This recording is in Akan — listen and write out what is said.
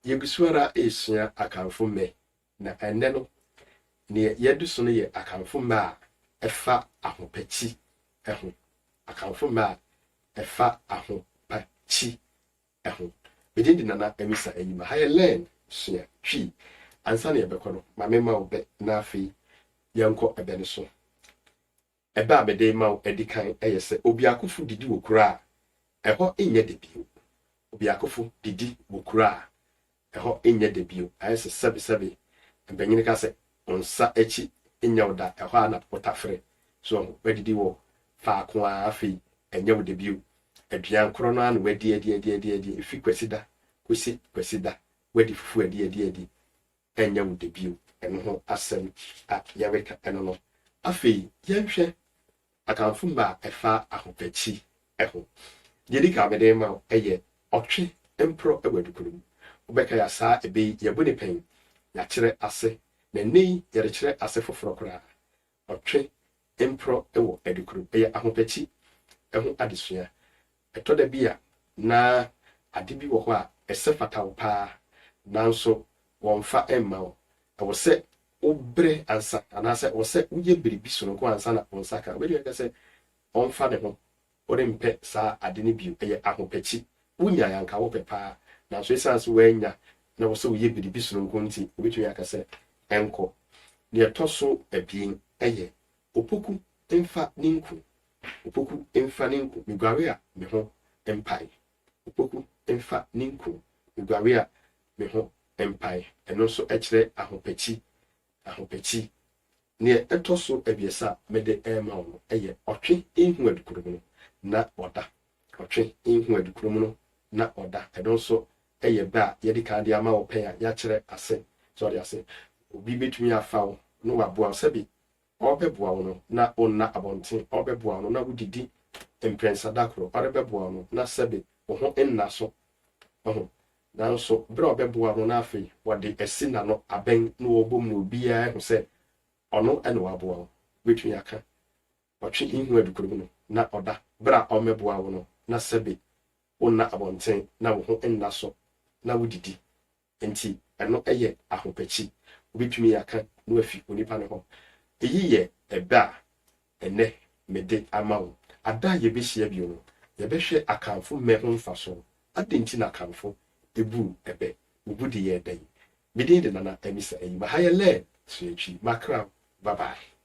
Yɛgu so ara resua Akanfo mmɛ, na ɛnnɛ no, neɛ yɛadu so no yɛ Akanfo mmɛ a ɛfa ahopakyi ho. Akanfo mmɛ a ɛfa ahopakyi ho. Me din de Nana Amisa Anyima. Ha yɛ Learn, Sua, Twi. Ansa na yɛbɛkɔ no, ma memma wo bɛ na afei yɛnkɔ ɛbɛ no so. Ɛbɛ a mede rema wo adi kan yɛ sɛ obiakofo didi wɔ kuro a ɛhɔ nyɛ dɛ bio. Obiakofo didi wɔ kuro a ɛhɔ nyɛ dɛ bio. Ayɛ sɛ sɛbesɛbe mpanyin ka sɛ wo nsa akyi nyɛ wo da, ɛhɔ ara na wotafere. So wahu? Woadidi wɔ faako a afei ɛnyɛ wo dɛ bio. Aduan korɔ no ara na woadi adi adi adi adi, efi Kwasida kosi Kwasida, woadi fufu adi adi adi. ɛnyɛ wo dɛ bio. Ɛno ho asɛm a yɛreka ɛno no. Afei yɛnhwɛ Akanfo mma a ɛfa ahopakyi ho. Deɛ ɛdi kan a mede rema wo yɛ ɔtwe mporɔ wɔ adukuro mu. Wobɛkae a saa ɛbɛ yi yɛabu no pɛn, yɛakyerɛ ase, na nnɛ yi yɛrekyerɛ ase foforɔ koraa. Ɔtwe mporɔ wɔ adukuro. Ɛyɛ ahopakyi ho adesua. Ɛtɔ da bi a na ade bi wɔ hɔ a ɛsɛ fata wo paa, nanso wɔmfa mma wo. Ɛwɔ sɛ wobrɛ ansa, anaasɛ ɛwɔ sɛ woyɛ biribi soronko ansa na wo nsa aka. Wobɛtumi aka sɛ, Ɔmfa ne ho, worempɛ saa ade no bio. Ɛyɛ ahopakyi. Wunyae a anka wopɛ paa, nanso esiane sɛ woannya na ɛwɔ sɛ woyɛ biribi soronko nti, wobɛtumi aka sɛ, Ɛnkɔ. Nea ɛtɔ so abien yɛ Opoku mfa ne nku. Opoku mfa ne nku, meguare a me ho mpae. Opoku mfa ne nku, meguare a me ho mpae. Ɛno nso kyerɛ ahopakyi, ahopakyi. Nea ɛtɔ so abiɛsa a mede rema wo no yɛ ɔtwe nhu adukurom no na ɔda. Ɔtwe nhu adukurom no na ɔda. Ɛno nso yɛ bɛ a yɛadi kan de ama wo pɛn a yɛakyerɛ ase. So ɔde ase? Obi betumi afa wo na waboa wo sɛbe Ɔrebɛboa wo no, na wonna abɔnten, ɔrebɛboa wo no, na wodidi mprɛnsa da koro, ɔrebɛboa wo no, na sɛbe wo ho nna so. Wahu? Nanso bere a ɔbɛboa wo no, na afei wɔde asi n'ano abɛn na wɔrebom na obiara ahu sɛ ɔno na waboa wo. Wobɛtumi aka, ɔtwe nhu adukuro mu no, na ɔda. Bere a ɔmmɛboa wo no, na sɛbe wonna abɔnten, na wo ho nna so, na wodidi. Enti ɛno yɛ ahopakyi. Wobetumi aka no afi onipa no hɔ. Eyi yɛ ɛbɛ a ɛnnɛ mede ama wo. Ada a yɛbɛhyia bio no, yɛbɛhwɛ Akanfo mmɛ ho mfaso. Adɛn nti na Akanfo buu ɛbɛ? Wobu de yɛɛ dɛn? Me din de Nana Amisa Ayi. Maha yɛ Learn Suatwi. Makra wo. Bye bye.